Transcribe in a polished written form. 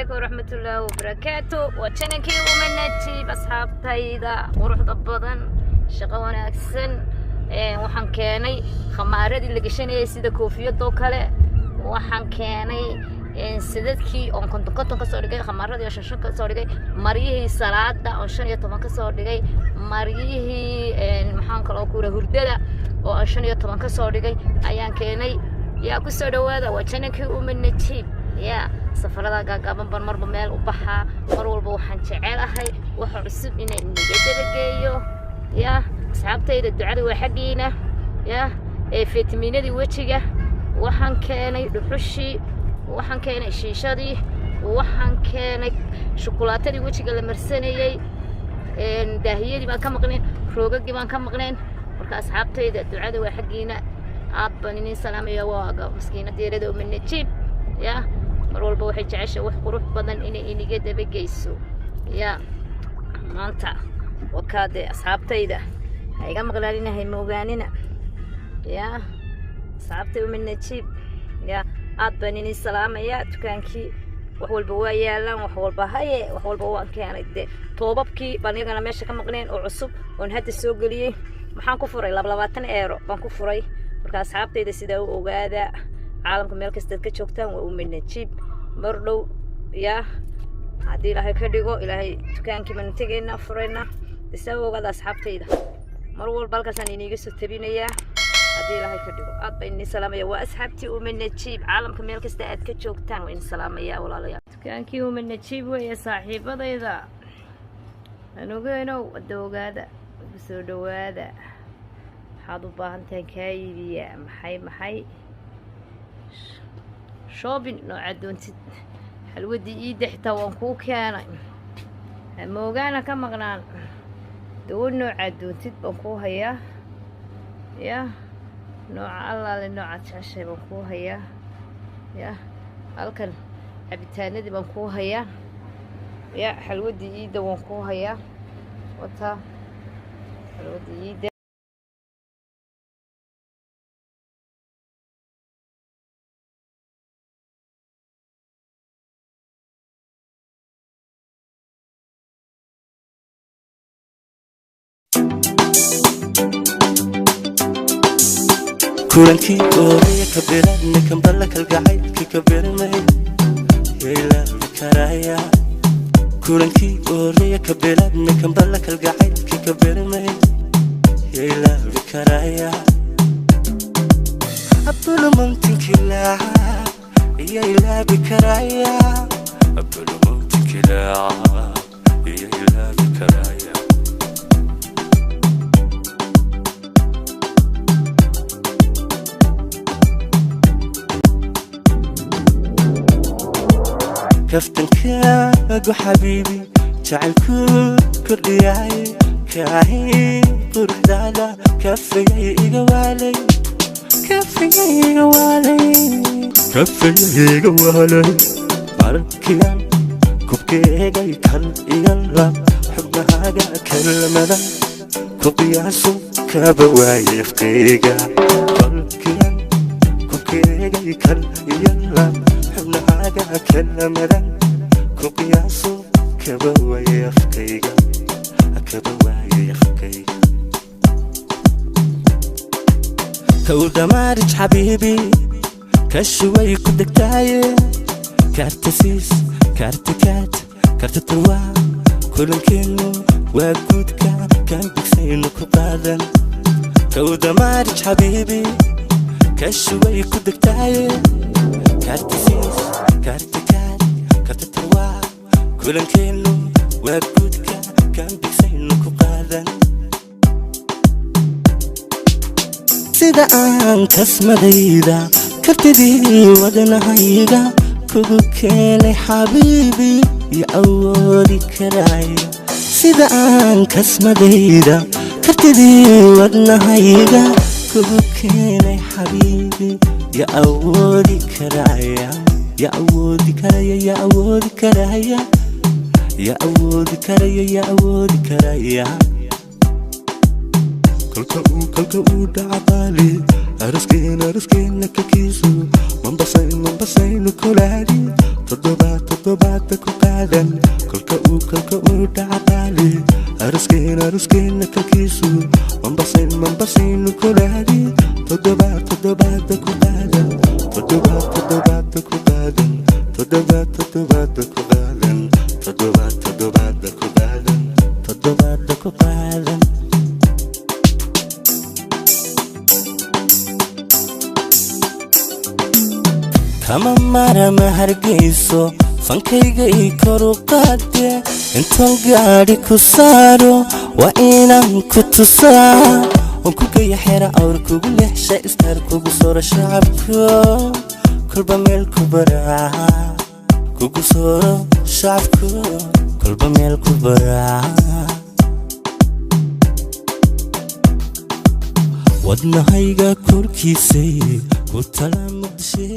Calaykum waraxmatullaahi wabarakaatu. Waa channelkii Uma Najiib. Asxaabtayda quruxda badan, shaqo wanaagsan. Waxaan keenay khamaaradii la gashanayay sida koofiyadoo kale. Waxaan keenay sadadkii oon 50 50 kasoo dhigay, khamaaradii oo 5 5 kasoo dhigay, maryihii salaada oon 15 kasoo dhigay, maryihii maxaan kaloo ku hurdada oo aan 15 kasoo dhigay ayaan keenay. Yaa ku soo dhawaada, waa channelkii Uma Najiib. Yaa safarada gaagaaban ban marba meel u baxaa. Mar walba waxaan jecelahay waxa cusub inaan inaga dabageeyo. Yaa asxaabtayda, ducada waa xaggiina. Yaa ee fitamiinadii wejiga waxaan keenay, dhuxushii waxaan keenay, shiishadii waxaan keenay, shukulaatada wejiga la marsanayey, daahiyadii baan ka maqnayn, roogagii baan ka maqnayn. Marka asxaabtayda, ducada waa xaggiina. Aad baan idin salaamaya. Waa maskiinadeerada Uma Najiib. Ya mar walba waxay jecesha wax qurux badan inay iniga dabageyso. Ya maanta wakaade asxaabtayda ha iga maqlaanina, hay moogaanina. Ya asxaabtay Uma Najiib, ya aad baan idin salaamaya. Dukaankii wax walba waa yaalaan, wax walba haye, wax walba waan keenay. Dee toobabkii baan iyagana meesha ka maqnayn oo cusub oon hadda soo geliyey. Maxaan ku furay? 22 euro baan ku furay. Marka asxaabtayda sidaa u ogaada, caalamka meel kastaad ka joogtaan, waa Uma Najiib. Mar dhow yaa haddii Ilaahay ka dhigo, Ilaahay dukaankii baanu tegaynaa, furaynaa. Isaa u ogaada asxaabtayda, mar walba halkaasaan iniiga soo tabinayaa haddii Ilaahay ka dhigo. Aad baan idin salaamaya. Waa asxaabtii Uma Najiib, caalamka meel kasta aad ka joogtaan waa idin salaamaya, walaalayaal. Dukaankii Uma Najiib weeye, saaxiibadayda aan ogeenow. Hadda ogaada, ku soo dhawaada. Maxaad u baahan tahay kaa iibiyaa? Maxay maxay shopping noocaad doontid? Xalwadii iidda xitaa waan kuu keenay, hamoogaana ka maqnaan. Dawo noocaad doontid baan kuu hayaa. Ya nooca allaale noocaad jeceshahay baan kuu hayaa. Ya halkan cabitaanadii baan kuu hayaa. Ya xalwadii iidda waan kuu hayaa. Wataa xalwadii iidda. Kulankii ooraya ka bilaabmay, kambala kalgacaylkii ka birmay, yailaabi karaya. Kulankii ooraya ka bilaabmay, kambala kalgacaylkii ka birmay, yailaabi karaya. Abulumuntinkilaaca, yailaabi karaya. Abulumuntinkilaaca, yailaabi karaya. Kaftankaagu xabiibi jacaylku kordhiyay, kaahi quruxdaada kafayay iga waalay, kafayay iga waalay, kafayay iga waalay. Markiyan kubkeegay kal iyo lab, xubnahaaga kelmada ku qiyaasu kaba waayay afkayga. Kolkiyan kubkeegay kal iyo lab, xubnahaaga kelmadan ku qiyaasu kaba waayay afkayga, kaba waayay afkayga. Kowdamaarij xabiibi kashuway ku degtaaye, kaartasiis kaartikaad kartatawa. Kulankeennu waa guudka kaan bigsaynu ku qaadan. Kowdamaarij xabiibi kashuway ku degtaaye, kaartasiis kaartikaad kartatawa. Kulankeennu waa guudka kaan bigsaynu ku qaadan. Sida aan kasmadayda kartidii wadanahayga kugu keenay xabiibi, iyo awoodi karaya. Sida aan kasmadayda kartidii wadnahayga kugu keenay xabiibi, ya awoodi karaya, ya awoodi karaya, ya awoodi karaya, ya awoodi karaya, ya awoodi karaya. Kolka uu dhaca qaali araskeena, araskeena kakiisu mambasaynu, mambasaynu kolaadi toddobaad. Toddobaadda ku qaadan kolka uu dhacdaali aroskeen, aroskeena kalkiisu mambasayn, mambasaynu kulaadi. Toddobaad, toddobaadda ku qaadan, toddobaad, toddobaadda ku qaadan, toddobaad, toddobaadda ku qaadan, toddobaad, toddobaadda ku qaadan, toddobaadda ku qaadan. Kama marama Hargeyso, fankayga ii koru qaade. Intoon gaadhi ku saaro waa inaan ku tusaa oon ku geeya xera awr, kugu lexsha istaar, kugu soro shacabko, kolba meel ku baraa, kugu soro shacabko, kolba meel ku baraa. Wadnahayga korkiisay ku tala Muqdishe.